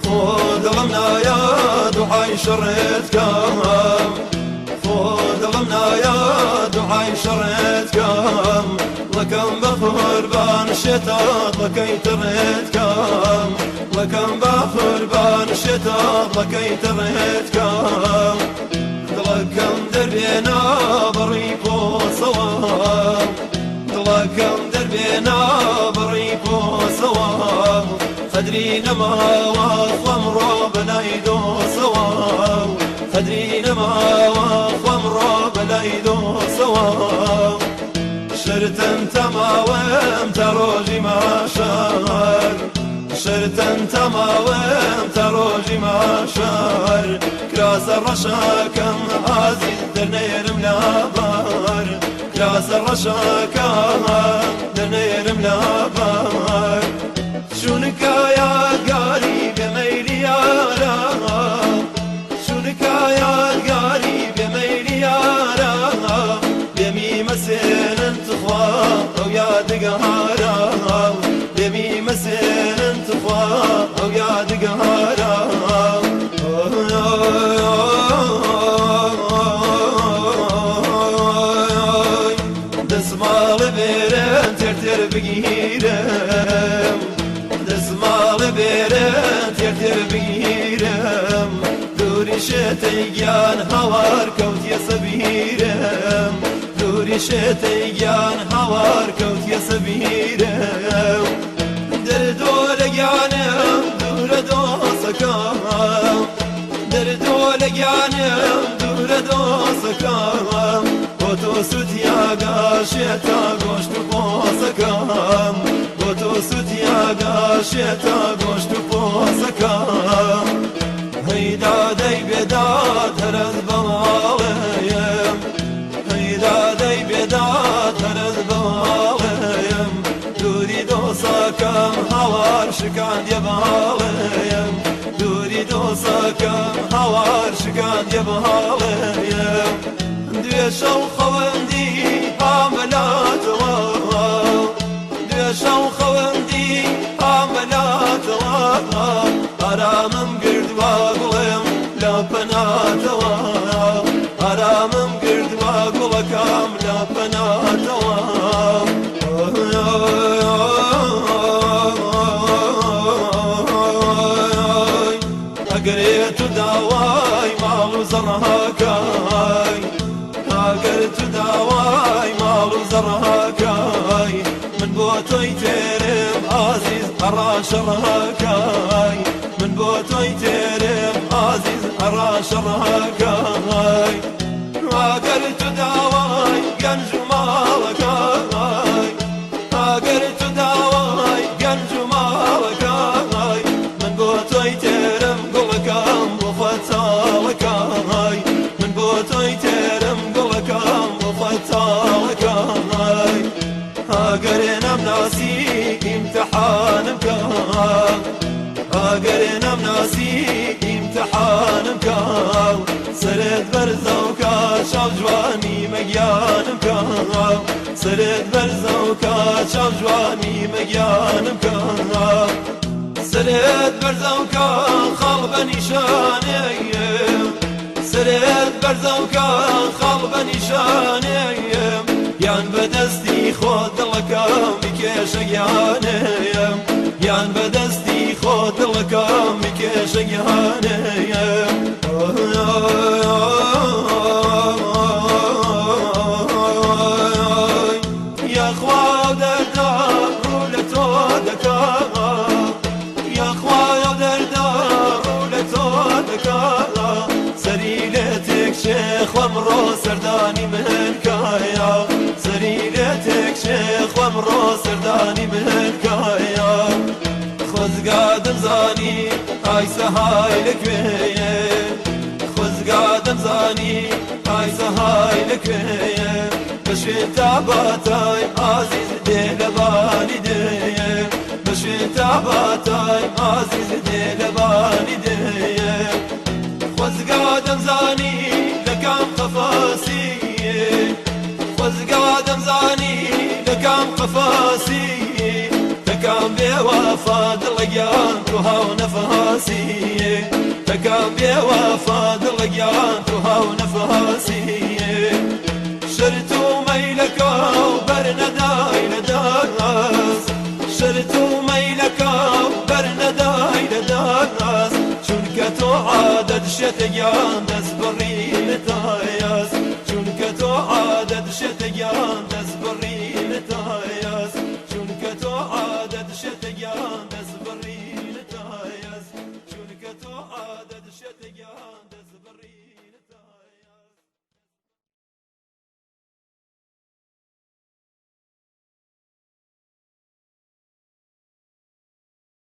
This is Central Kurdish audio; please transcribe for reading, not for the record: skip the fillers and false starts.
خۆ دڵم نایە دوعای شەڕێت کەم، خۆ دڵم نایە دوعای شەڕێت کەم، دڵەکەم بە قوربان شێتە دڵەکەی تڕێت کەم، دڵەکەم بە قوربان شێتە دڵەکەی تڕێت کەم، دڵەکەم دەربێنە بەڕی پۆسەوە، دڵەکەم دەربێنە بەڕی پۆسەوە، قەدری نەماوە خۆم ڕۆ بەلای دۆسەوە، قەدری نەماوە خۆم ڕۆ بەلای دۆسەوە، شەرتم تەماوەم تا ڕۆژی ماشار، شەرتم تەماوەم تا ڕۆژی ماشار، کراسە ڕەشەکەم ئازیز دەرنێرم لابار، کراسە ڕەشەکەم دەرنێرم لابار، چونکە یادگاری بێمەیلی یارە، چونکە یادگاری بێمەیلی یارە، لێمی مەسێنن تخوا ئەو یادگارە، لێمی مەسێنن تخوا ئەو یادگارە. دەسماڵ بێرن تێر تێر بگیرم، دەسماڵ بێرن تێر تێر بگیرم، دووری شێتەی گیان هاوار کەوتیە سەبیرم، دووری شێتەی گیان هاوار کەوتیە سەبیرم، دەردۆ لە گیانم دوورە دۆسەکەم، دەردۆ لە گیانم دوورە دۆسەکەم، بۆ تۆ سووتیاگا شێتە گۆشت و پۆسەکەم، بۆ تۆ سووتیاگا شێتە گۆشت و پۆسەکەم، هەیدا دەی بێداد هەرەز بەماڵێم، هەیدا دەی بێداد هەرەز بەماڵێم، دووری دۆسەکەم هاوار شکاندیە باڵێم، دووری دۆسەکەم هاوار شکاندیە باڵێم، دوێ شەو خەوەندی ئامەلاتەوە، دوێ شەو خەوەندی ئامەلاتەوە، ئارامم گردوە گوڵێم لە پەناتەوە، ئارامم گردوە گوڵەکەم لە پەناتەوە. ئەگەرێ تو داوای ماڵ و زەڕەکای، ئەگەر تو داوای ماڵ و زەڕەکای، من بۆ تۆی تێرم ئازیز ئەڕا شەڕەکای، من بۆ تۆی تێرم ئازیز ئەڕا شەڕەکای، ئەگەر تو داوای گەنج و ماڵەکای، ئەگەر تو داوای گەنج و ماڵەکای، من بۆ تۆی تێرم گوڵەکەم بۆ خەتاڵەکای، من بۆ تۆی تێرم گوڵەکەم بۆ خەتاڵەکای، ئەگەرێ نەمناسی ئیمتحانم کە، ئەگەرێ نەمناسی ئیمتحانم کە، سەرت بەرزەو کە چاو جوانی مەگیانم کە، سەرت بەرزەو کە چاو جوانی مەگیانم کە، سەرت بەرزەو کە خاڵ بە نیشانەیەم، سەرت بەرزەو کە خاڵ بە نیشانەیەم، یان بەدەستی خۆ دڵەکەم بکێشە گیانەیەم، یان بەدەستی خۆ دڵەکەم بکێشە گیانەیەم. یاخوا دەردا ڕوو لە تۆ دەکا، یاخوا دەردا ڕوو لە تۆ دەکا، سەری لێ تێکچێ خۆم ڕۆ سەردانی من کایە، سەری لێ تێکچێ خۆم ڕۆ سەردانی من کایە، خۆزگا دەمزانی ئای سەهای لەکوێیە، خۆزگا دەمزانی ئای سەهای لەکوێیە، بەشێ تاباتای ئازیز دێ لەبانی دێیە، بەشێ تاباتای ئازیز دێ لەبانی دێیە، خۆزگا دەمزانی لەکام قەفەسییە، خۆزگا دەمزانی بێوەفا دڵە گیان تو هاو نەفاسی تەکان بێوەفا دڵە گیان تو هاو نەفاسی شرت و مەیلەکە و بەرنەدای لە داس شرت و مەیلەکە و بەرنەدای لە داس چونکە تۆ عادەت شێتە گیان دەست بڕینت هەیەس چونکە تۆ عادەت شێتە گیان دەست بڕینت هەیەس چونکە تۆ عادەت شێتە گیان دەست بڕینت هەیەس چونکە تۆ عادەت شێتە گیان.